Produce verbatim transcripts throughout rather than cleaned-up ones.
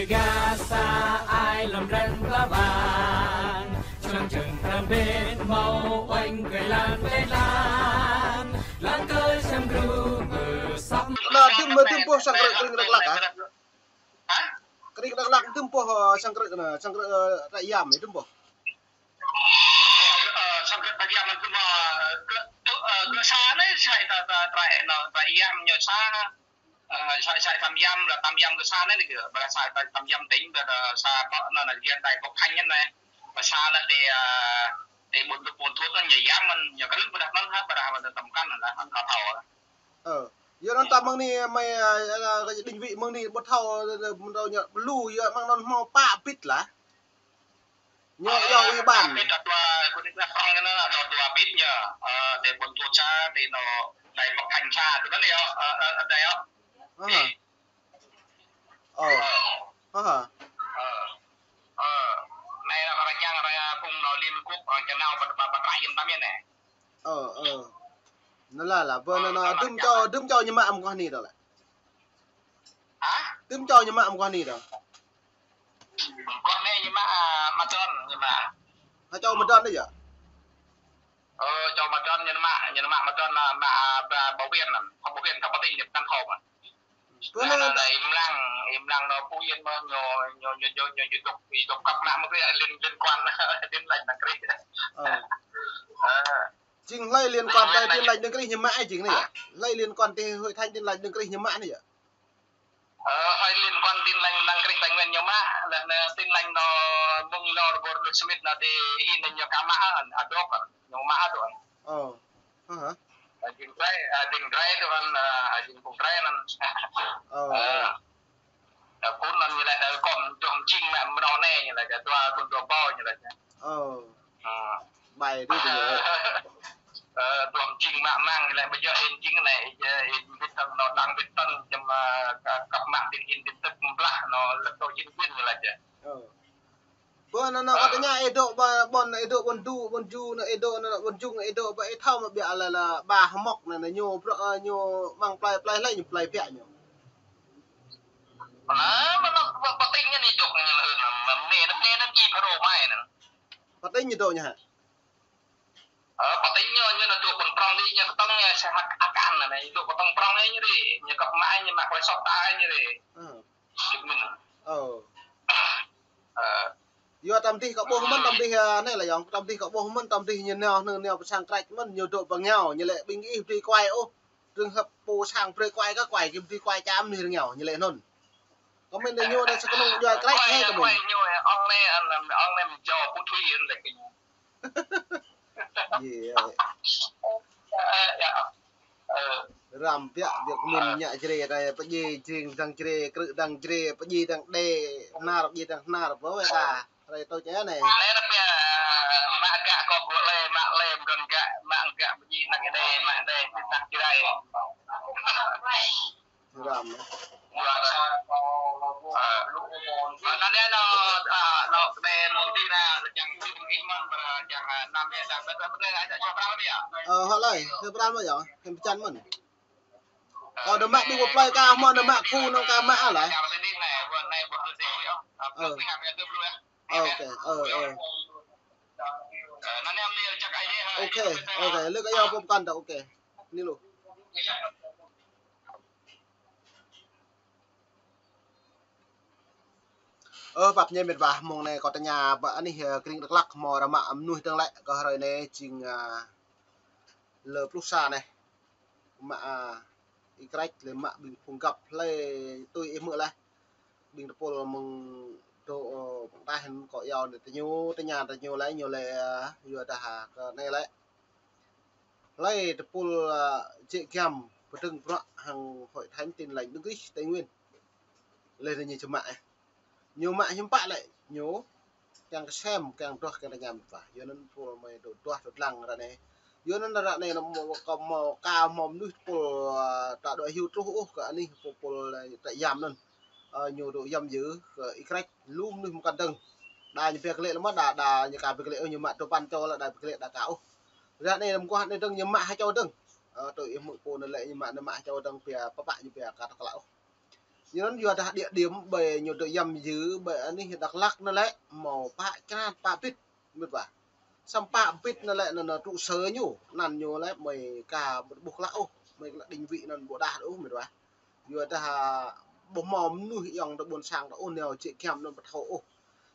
Gah sa ai lŏm drăng pla bang, čơlăng čơng pram bên hmâo oanh kơi lan kơi lan, lăng kơi sem gru mơ săp. Anai, dŭm, dŭm boh sang krư̆, krư̆ Dak Lak, ah? Hah? Krư̆ Dak Lak dŭm boh, ơ, sang krư̆ anai, sang krư̆, ơ, Trại Giam anai dŭm boh. Ơ, sang krư̆ Trại Giam anai dŭm, ơ, kơ, kơ, ơ, kơ sa anai, sa ta, ta, Trại, anai, Trại Giam ñu sa. Ơ, sa, sa tăm giam, lah tăm giam kơ sa anai lĕ kơ, ƀơi sa tăm, tăm giam tỉnh, ƀơi sa pơ, anai, anai, giam Đại Cốc Thanh anai. Ƀơi sa anai tơ, ơ, tơ ƀôn, ƀôn Thuột anai, ñu giam mơ̆n, ñu kơnơ̆ng ƀơi đah anŭn hă, ƀơi đah mơ̆n tăm kăn anai, hă, kâo thâo. Ơ, yua anŭn ta mơ̆ng anai, mơi, ơ, ơ, định vị mơ̆ng anai, ƀu thâo, ơ, ơ, mơ̆ng anŭn ñu, lu, yua mơ̆ng anŭn hmâo pă bit lah. Ñu, ơ, yua ủy ban. Pă bit, dua, kơ anai, prong anai, dua, dua bit ñu, ơ, tơ ƀôn Thuột sa, tơ anŭn, Đại Cốc Thanh sa, tui anŭn yơh, ơ, ơ, ơ, anai yơh. Aha. Ơ. Ơ. Aha. Ơ. Ơ. Anai lah arăng kiăng, arăng phung anŭn Liên Hợp Quốc, arăng kiăng nao ƀă, ƀă, ƀă trại giam tăm anai. Ơ, ơ. Anŭn lah, lah, ƀơi anŭn, anŭn, dŭm čô, dŭm čô ñu mă mơguah anai dơ̆ng lĕ. Hah? Dŭm čô ñu mă mơguah anai dơ̆ng. Mơguah anai ñu mă, ah, Mơdon, ñu mă. Hă, čô Mơdon anai yơh? Ơ, čô Mơdon ñu mă, ñu mă Mơdon anai, mă, ah, Ba, Ba Uyên anai. Khŏm Ba Uyên, khŏm Ba Tinh ñu kăn thâo mơ̆n. Ƀơi anai, anai, anai, Im Lăng, Im Lăng anŭn Phú Yên mơ̆n, ñu, ñu, ñu dŏ, ñu dŏ kăp mă mơ̆ kơ liên, liên quan Tin Lành Đấng Christ. Ơ. Ơ. Jing hlơi liên quan tơ Tin Lành Đấng Christ ñu mă jing anai yơh. Hlơi liên quan tơ Hội Thánh Tin Lành Đấng Christ ñu mă anai yơh. Ơ, hlơi liên quan Tin Lành Đấng Christ Tây Nguyên ñu mă, lah anai Tin Lành anŭn mơ̆ng lŏn Gordon Smith anŭn tơ hin anŭn ñu ka mă, anŭn, adŏ, anŭn, ñu mă adŏ, anŭn. Ơ. Hă, hă. Ơ, jing drơi, ơ, jing drơi tui anŭn, ơ, jing phung drơi anŭn. Ơ, ơ. Ơ. Ơ, phung anŭn ñu laĭ, ơ, kŏn dŏ jing mă mơnơ̆ng anai ñu laĭ, dua, kŏn dua ƀâo ñu laĭ. Ơ. Ơ. Bai dih tui ñu. Ơ, dŏ jing mă mơ̆ng ñu laĭ, ƀơi yơh in jing anai, ơ, in bit tơ̆ng anŭn, đang bit tơ̆ng, jăm, ơ, kăp, kăp mă tin in bit tơ̆ng blah anŭn, lĕ dŏ jing jing ñu laĭ. Ơ. Ƀơi anŭn, anŭn, ơ, kâo tơña ih dŏ ƀă, ƀôn, ih dŏ ƀôn Du, ƀôn Ju, anŭn, ih dŏ anŭn, ƀôn Jung, ih dŏ ƀă, ih thâo mơ̆ biă lĕ, lĕ ƀă hmŏk anŭn, anŭn ñu prŏ, ơ, ñu mơ̆ng plơi, plơi hlơi ñu plơi biă ñu. Anŭn, anŭn, anŭn, Ba Tinh ñu anai dŏ ñu lĕ, anŭn, anŭn, anŭn, anŭn, anŭn, ih pharo mai anŭn. Ba Tinh ñu dŏ ñu hă? Ơ, Ba Tinh ñu, ñu anŭn dŏ ƀôn prŏng anai, ñu kơtang ñu sa hak akan anŭn, dŏ kơtang prŏng anai ñu ri, ñu kăp mă, ñu mă klai sŏk ta ñu ri. Ơ. Ơ. Ơ. Yua tơdang dih kâo ƀuh mơ̆n, tơdang dih, ơ, anai lah yơh, tơdang dih kâo ƀuh mơ̆n, tơdang dih ñu nao, nao, nao pơ sang krăč mơ̆n, ñu dŏ pơ rơngiao, ñu laĭ ƀing ih brơi kuai ôh, trường hợp pô sang brơi kuai kơ kuai, kơ brơi kuai čăm anai rơngiao, ñu laĭ anŭn. Kâo mĭn anai ñu anai sa kơnung djuai krăč hă kâo mĭn. Kuai ñu, ơ, ong anai, ơ, ong anai mơ̆ng Jrai Phu Thoi anŭn lĕ kơ ñu. Yê. Ơ, yơh. Ơ. Răm biă, biă kơ mĭn ñă Jrai, rai pơdjai jing dăng Jrai, krư̆ dăng Jrai, pơdjai dăng Đê, hnar, pơdjai dăng hnar, ƀơi ta. Rai tui čê anai. Anai răm biă, mă gah kơ gua lĕ, mă lĕ, mơ̆n gah, mă gah pơdjai dăng Đê, mă Đê, pơdjai dăng Jrai. Răm. Ơ. Ơ, anai anŭn, ơ, anŭn kơ Đê mơ̆n dih anŭn, lĕ čang či mơ̆n ih mơ̆n, ƀă čang, ơ, năm ƀiă, dang ƀiă, ƀiă, ƀiă, čang pral ƀiă. Ơ, hŏ lơi, čang pral mơ̆n yơh, čang pơčan mơ̆n. Ơ. Kâo anŭn mă ƀing pơ plơi ka hmâo anŭn mă khu anŭn ka mă lah. Ơ. Ơ, ok, ơ, ơ. Ok, ok, lĕ kơ yơh pơm kăn ta, ok. Anai lu. Ơ, pap ñe mĕt wa, mơ̆ng anai kâo tơña ƀă anih, ơ, krĭng Dak Lak hmâo ră mă mơnuih dơ̆ng lĕ, kơ hrơi anai jing, ơ, lơ pluh sa anai. Mă, ơ, ih krăč lĕ mă ƀing phung găp hlơi tui ih hmư̆ lah. Ƀing tơpul mơ̆ng dŏ, ơ, pơ̆ng taih kâo iâu anai tơ ñu, tơña tơ ñu lĕ, ñu lĕ, ơ, yua dah, ơ, kơ anai lĕ. Hlơi tơpul, ơ, jĕ giăm pơdơ̆ng bruă hăng Hội Thánh Tin Lành Đấng Christ Tây Nguyên. Lĕ anai ñu či mă, ơ. Ñu mă hiư̆m pă lĕ, ñu kiăng kơ sem, kiăng duah, kiăng tơña mĕt wa. Yua anŭn pul mơi dŏ duah, dŏ lăng ră anai. Yua anŭn ră anai anŭn mơ̆ kâo hmâo, kâo hmâo mơnuih tơpul, ơ, ta dŏ hyu truh ôh kơ anih pul, pul, ơ, trại giam anŭn. Ơ, ñu dŏ giam giữ kơ ih krăč, lu mơnuih mơkăn dơ̆ng. Đa ñu pia kơ lĕ lăm mơ̆, đa, đa ñu ka pia kơ lĕ, ơ, ñu mă tơpăn čô lĕ, đa pia kơ lĕ đa ka ôh. Ră anai lăm guah anai dơ̆ng ñu mă ha čô dơ̆ng. Ơ, tui ih hmư̆ pô anŭn lĕ ñu mă, anŭn mă ha čô dơ̆ng pia, pơpă ñu pia ka tơklă ôh. Ñu anŭn yua dah địa điểm ƀơi ñu dŏ yăm yư ƀơi anih Dak Lak anŭn lĕ hmâo pă črăn pă bit, mĕt wa. Samơ̆ pă bit anŭn lĕ anŭn trụ sở ñu, anŭn ñu lĕ mơi ka ƀu ƀuh klă ôh, mơi klă định vị anŭn ƀu đah ôh, mĕt wa. Yua dah ƀu hmâo mơnuih ayŏng adơi ƀôn sang ta ôh nao jĕ giăm anŭn ƀu thâo ôh.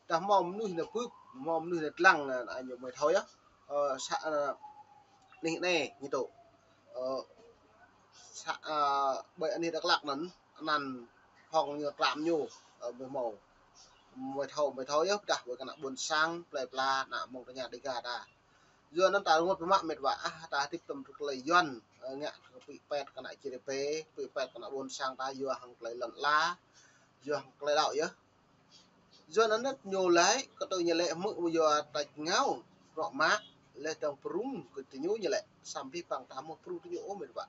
Dah hmâo mơnuih nao bưp, hmâo mơnuih nao lăng, anŭn ñu mơi thâo yơh. Ơ, sa-, ơ, anih anai ñu dŏ. Ơ, sa-, ơ, ƀơi anih Dak Lak anŭn, anŭn hŏng ñu tram ñu, ơ, mơi hmâo. Mơi thâo, mơi thâo yơh, dah ƀơi kơ ană ƀôn sang, plơi pla, ană mơ̆ng tơña Dega ta. Yua anŭn ta rơngot biă mă mĕt wa ah, ta hơdip tơm tơlơi Yuan, ơ, ngă kơ pĭ pet kơ ană čri pê, pĭ pet kơ ană ƀôn sang ta yua hăng tơlơi lŏn ala, yua hăng tơlơi đaŏ yơh. Yua anŭn ñu lĕ, kơ tui ñu lĕ hmư̆ yua ta ngao, rŏ mă, lĕ dong prung kơ tui ñu ñu lĕ, samơ̆ păng ta hmâo prung tui ñu ôh mĕt wa.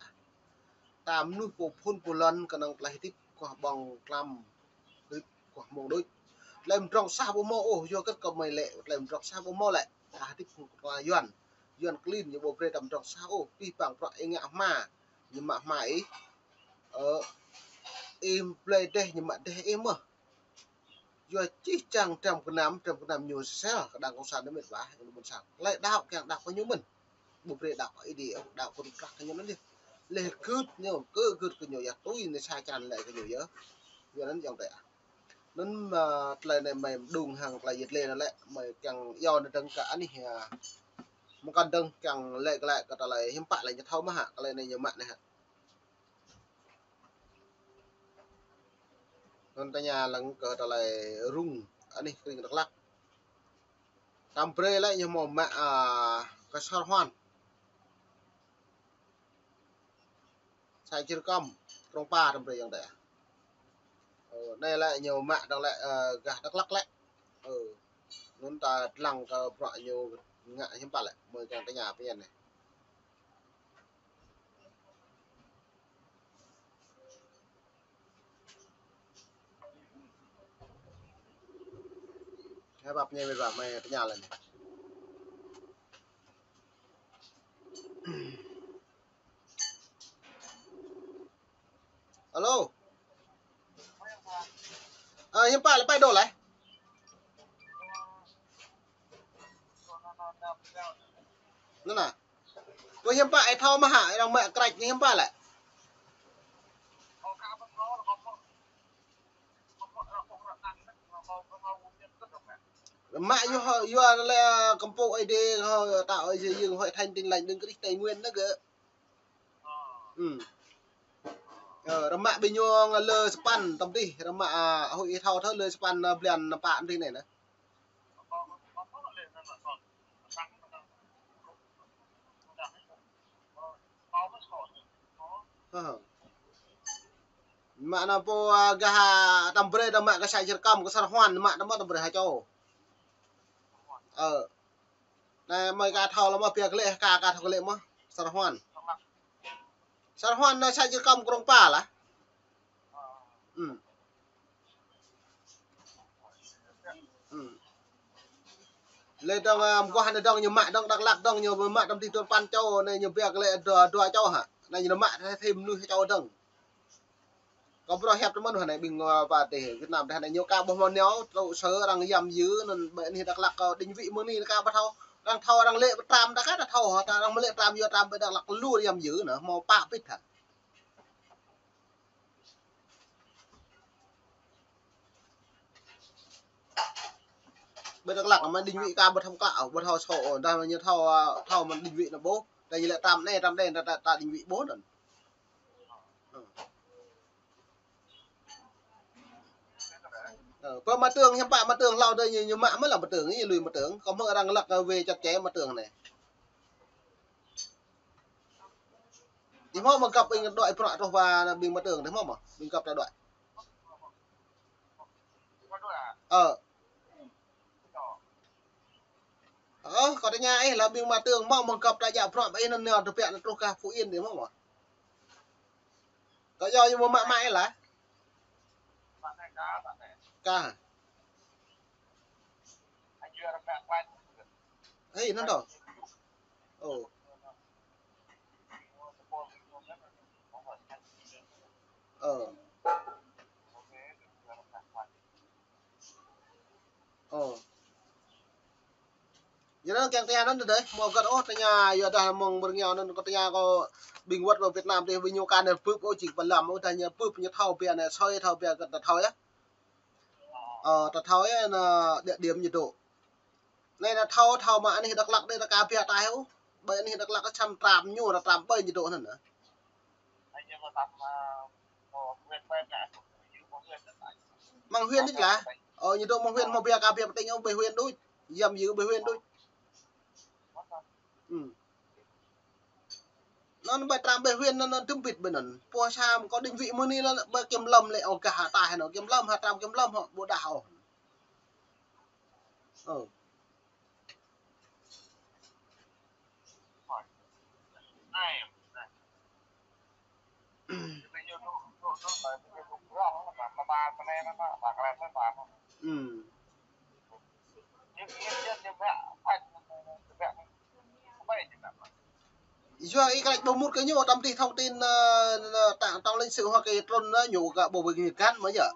Ta mơnuih pô phun pô lŏn kơnơ̆ng tơlơi hơdip kuah ƀơ̆ng tlam, hơdip kuah mông đôč. Tơlơi mdrŏng sah ƀu hmâo ôh, yua kơ kơ mơi lĕ, tơlơi mdrŏng sah ƀu hmâo lĕ. Ta hơdip hăng kơtua Yuan. Yuan klin ñu ƀu brơi ta mdrŏng sah ôh, pĭ păng prăk ih ngă hma. Ñu mă hma ih. Ơ, ih blơi dêh, ñu mă dêh ih mơh. Yua čih čang trăm gơnam, trăm gơnam ñu sel kơ đảng cộng sản anŭn mĕt wa, ñu ƀôn sang. Tơlơi đaŏ kiăng đaŏ kơ ñu mơ̆n. Ƀu brơi đaŏ kơ Ơi Adai, đaŏ kơ rup trăk kơ ñu anŭn dih. Lĕ gưt ñu, kơ gưt kơ ñu yơh, tui anai sa črăn lĕ kơ ñu yơh. Yua anŭn yŏng tê ah. Anŭn mă tơlơi anai mơi mơđung hăng tơlơi yet lĕ anŭn lĕ, mơi kiăng yua anŭn dơ̆ng kơ anih ah. Mơ̆ng kăn dơ̆ng kiăng lĕ kơ lĕ kơ tơlơi hiư̆m pă lĕ ñu thâo mơ̆ hă, tơlơi anai ñu mă anai hă. Anŭn tơña lăng kơ tơlơi rŭng anih kring Dak Lak. Tăm brơi lĕ ñu hmâo mă, ơ, kơ Sar Huan. Sa Čư̆ Rơkăm, Krông Pa tăm brơi yŏng tê ah. Ơ, anai lĕ ñu mă dong lĕ, ơ, gah Dak Lak lĕ. Ơ, anŭn ta lăng kơ bruă ñu ngă hiư̆m pă lĕ, mơi kiăng tơña pơñen anai. Hai bap ñe mĕt wa mơi tơña lĕ anai. Alo. Ơ, hiư̆m pă lĕ pai đôl lĕ. Anŭn anai. Ƀu hiư̆m pă, ih thâo mơ̆ hă, ih dŏng mă krăč anai hiư̆m pă lĕ. Mă yua, yua lĕ kơmpuk Ơi Adai, hơ, ta Ơi Adai yơ̆ng Hội Thánh Tin Lành Đấng Christ Tây Nguyên anŭn gơ̆. Ơ, rơmă ƀing ñu lơ sapăn tơm dih, rơmă, ơ, hui thâo thơ lơ sapăn, ơ, blan pă tơm dih anai nă. Hơ. Mă nă pô, ơ, gah, ơ, tăm brơi, tăm mă gah Sa Čư̆ Rơkăm, gah Sar Huan, mă tăm mă tăm brơi ha čô. Ơ. Anai mơi ka thâo lă mơ̆, biă kơ lĕ, ka, ka thâo kơ lĕ mơ̆, Sar Huan. Sar Huan anai Sa Čư̆ Rơkăm Krông Pa lah. Lĕ dong, ơ, mơguah anai dong ñu mă dong Dak Lak dong ñu mă tăm dih dua sapăn čô anai ñu biă kơ lĕ dua, dua čô hă. Anai ñu mă thêm mơnuih čô dong. Kâo phrâo hiăp tơmơ̆n hơnai ƀing, ơ, pă teh Việt Nam teh hơnai ñu ka ƀuh mơ̆ nao trụ sở arăng yăm yư anŭn ƀơi anih Dak Lak kâo định vị mơ̆ng anai ka ƀu thâo. Arăng thâo arăng lĕ tram ta ka ta thâo hă, ta arăng mă lĕ tram yua tram ƀơi Dak Lak lu yăm yư anŭn hmâo pă bit hă. Ƀơi Dak Lak mă định vị ka ƀu thâo klă, ƀu thâo sô, dah mă ñu thâo, ơ, thâo mă định vị anŭn ƀuh. Dah ñu lĕ tram anai, tram anai, ta, ta, ta định vị ƀuh anŭn. Ơ, pơ Mă Tường, hiư̆m pă Mă Tường hlâo dơi ñu, ñu mă mơ̆ lăm Mă Tường, ñu lui Mă Tường, kâo hmư̆ arăng lăk, ơ, wê chặt chẽ Mă Tường anai. Ih hmâo mă găp ƀing đuaĭ prăk truh pơ ƀing Mă Tường, ih hmâo mă, ƀing găp ta đuaĭ. Ơ. Ơ, kâo tơña ih lah ƀing Mă Tường hmâo mơ̆ng găp ta djă bruă ƀơi anŭn nao tơbiă anŭn truh gah Phú Yên dih hmâo mơ̆. Kâo yua ñu mă mă ih lah. Ka. Hei, anŭn dong. Ơ. Ơ. Ơ. Yua anŭn kiăng tơña anŭn tơdơi, hmâo hơget ôh tơña, yua dah mơ̆ng ƀơi rơngiao anŭn kâo tơña kơ ƀing wơ̆t ƀơi Việt Nam dih, ƀing ñu kăn anai bưp ôh, jing pơlăm ôh, dah ñu bưp ñu thâo ƀiă anai, soi thâo ƀiă hơget ta thâo yơh. Ơ, ta thâo yơh anai địa điểm nhiệt độ. Anai ta thâo, thâo mă anih Dak Lak dih ta ka ƀiă ataih ôh. Ƀơi anih Dak Lak čăm tram ñu, ta tram ƀơi nhiệt độ anŭn anai. Mơ̆ng huyện đôč lah. Ơ, nhiệt độ mơ̆ng huyện hmâo ƀiă ka ƀiă pơ tỉnh ôh, ƀơi huyện đôč. Yăm yư ƀơi huyện đôč. Ư. Anŭn ƀơi tram ƀơi huyện anŭn, anŭn tơm bit ƀơi anŭn. Pô sa mơ̆ng kâo định vị mơ̆ng anai lĕ ƀơi Kiểm Lâm lĕ, ơ, gah ataih anŭn, Kiểm Lâm hă, tram Kiểm Lâm hă, ƀu đah ôh. Ơ. Ư. Yua Y-Krach ƀu mŭt kơ ñu, tăm tih thông tin, ơ, ơ, tổng, tổng lãnh sự Hoa Kỳ trŭn, ơ, ñu kơ ƀu ƀing ñu găn mơ̆ yơh.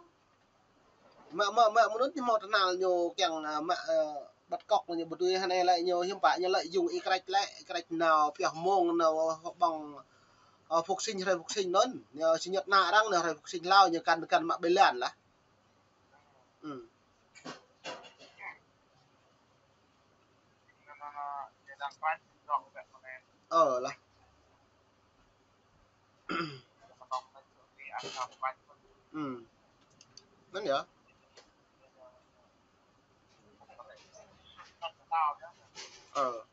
Mă, mă, mă, mơnŭn ñu hmâo tơhnal ñu kiăng, ơ, mă, ơ, bắt cóc ñu ƀu dưi, hơnai lĕ ñu hiư̆m pă ñu lợi dụng Y-Krach lĕ, Y-Krach nao pioh mông nao hơbăng, ơ, phục sinh, hrơi phục sinh anŭn. Ñu sĭt ñăt nao arăng nao hrơi phục sinh hlâo ñu găn, găn mă ƀơi lan lah. Ư. Ơ, lah. Ư. Anŭn yơh. Ơ.